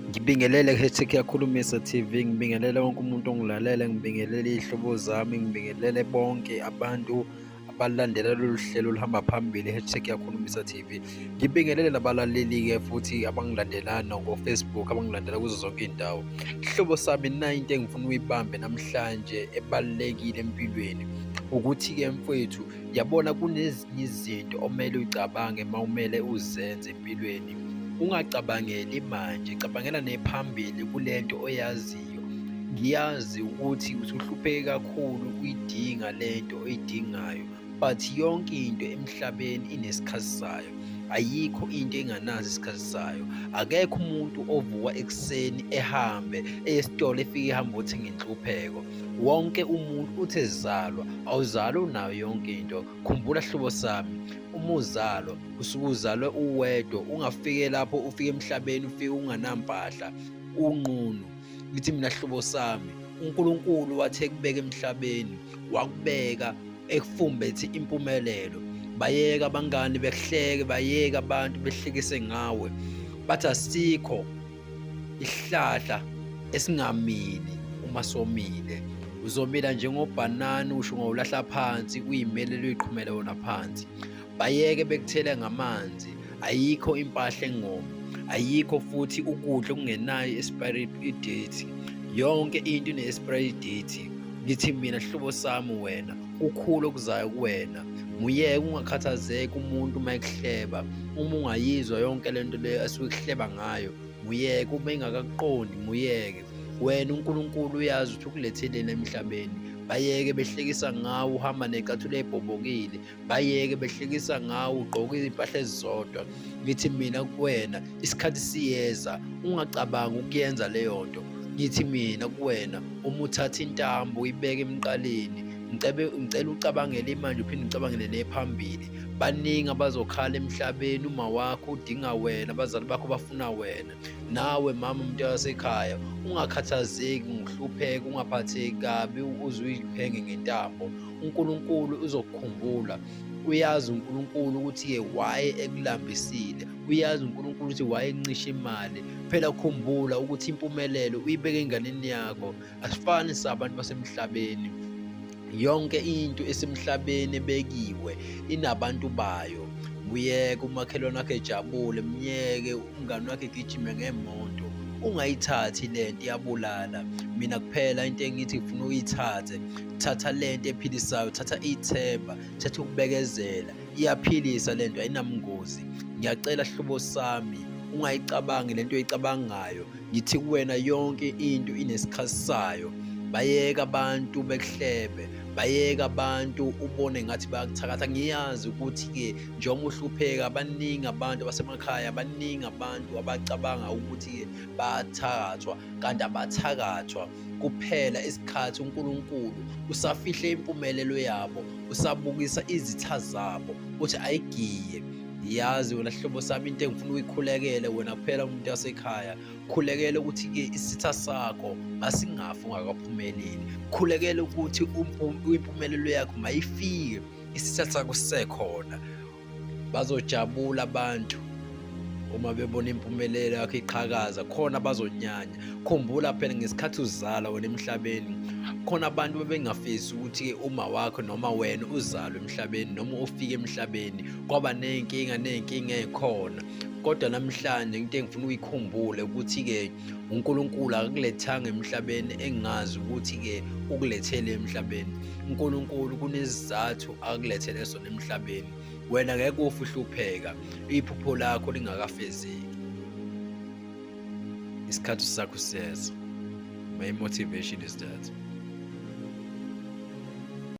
Ngibingelele ku-Hattrick Yakhulumisa TV, ngibingelele wonke umuntu ongilalele, ngibingelele iy'hlobo zami, ngibingelele bonke abantu abalandela lolu hlelo oluhamba phambili i-Hattrick Yakhulumisa TV. Ngibingelele nabalaleli-ke futhi abangilandela nako-Facebook, abangilandela kuzo zonke iy'ndawo. Hlobo sami nayi into engifuna uyibambe namhlanje ebalulekile empilweni, ukuthi-ke mfowethu yabona kunezinye izinto omele uyicabange uma umele uzenze empilweni. Ungacabangeli manje, cabangela nephambili kule nto oyaziyo. Ngiyazi ukuthi usuhlupheke kakhulu uyidinga le nto oyidingayo, but yonke into emhlabeni inesikhathi sayo. Ayikho into enganaso isikhathi sayo. Akekho umuntu ovuka ekuseni ehambe eye esitolo efike ehambe othenga inhlupheko. Wonke umuntu uthi ezalwa, awuzalwa unayo yonke into. Khumbula hlobo sami, uma uzalwa usuke uzalwe uwedwa, ungafike lapho ufike emhlabeni ufike unganampahla, unqunu. Ngithi mina hlobo sami, uNkulunkulu wathi ekubeka emhlabeni, wakubeka ekufumbethe impumelelo. Bayeka abangani bekuhleke, bayeka abantu behlekise ngawe, bathi asikho isihlahla esingamili uma somile. Uzomila njengobhanana usho ngowulahla phansi uyimelele uyiqhumele wona phansi. Bayeke bekuthele ngamanzi, ayikho impahla engomi, ayikho futhi ukudla okungenayo i-expiry date. Yonke into ine-expiry date. Ngithi mina hlobo sami wena kukhulu okuzayo kuwena. Muyeke ungakhathazeki umuntu uma ekuhleba, uma ungayizwa yonke le nto leyo asuke ekuhleba ngayo, muyeke. Uma engakakuqondi muyeke. Wena uNkulunkulu uyazi ukuthi ukuletheleni emhlabeni. Bayeke behlekisa ngawe uhamba necathulo ebhobokile, bayeke behlekisa ngawe ugqoke izimpahla ezizodwa. Ngithi mina kuwena isikhathi siyeza, ungacabangi ukuyenza leyo nto. Ngithi mina kuwena uma uthatha intambo uyibeke emqaleni, ngicebe ngicela ucabangele imanje uphinde ucabangele nephambili. Baningi abazokhala emhlabeni, uma wakho udinga wena, abazali bakho bafuna wena. Nawe mama umuntu wasekhaya ungakhathazeki ngokuhlupheka, ungaphatheki kabi uze uyiphenge ngentambo. uNkulunkulu uzokukhumbula. Uyazi uNkulunkulu ukuthi-ke why ekulambisile, uyazi uNkulunkulu ukuthi why ekuncisha imali. Phela khumbula ukuthi impumelelo uyibeke enganeni yakho. Asifani sabantu basemhlabeni, yonke into esemhlabeni ebekiwe inabantu bayo. Muyeke umakhelwane wakhe ejabule, myeke umngani wakhe egijime ngemoto. Ungayithathi lento, iyabulala. Mina kuphela into engithi ngifuna uyithathe, thatha lento ephilisayo, thatha ithemba, thatha ukubekezela. Iyaphilisa lento, ayinamngozi. Ngiyacela hlobo sami, ungayicabangi lento oyicabangayo. Ngithi kuwena yonke into inesikhathi sayo. Bayeka abantu bekuhlebe, bayeka abantu ubone ngathi bayakuthakatha. Ngiyazi ukuthi-ke njengoba uhlupheka, baningi abantu abasemakhaya, baningi abantu abacabanga ukuthi-ke bayathakathwa, kanti abathakathwa. Kuphela isikhathi uNkulunkulu usafihle impumelelo yabo, usabukisa izitha zabo ukuthi ayigiye. Yazi wena hlobo sami into engifuna uyikhulekele wena kuphela umuntu wasekhaya, khulekele ukuthi-ke isitha sakho masingafi ungakaphumeleli. Khulekele ukuthi impumelelo yakho mayifike isitha sakho sisekhona. Bazojabula abantu uma bebona impumelelo yakho iqhakaza, khona bazonyanya. Khumbula phela ngesikhathi uzala wena emhlabeni, khona abantu bebengafisi ukuthi uma wakho noma wena uzalwe emhlabeni noma ufike emhlabeni, kwaba ney'nkinga ney'nkinga ey'khona. Kodwa namhlanje into engifuna uyikhumbule ukuthi-ke uNkulunkulu akakulethanga emhlabeni engazi ukuthi-ke ukulethele emhlabeni. uNkulunkulu kunesizathu akulethele sona emhlabeni. Wena ngeke ufe uhlupheka iphupho lakho lingakafezeki. Isikhathi sakho siyeza. My motivation is that.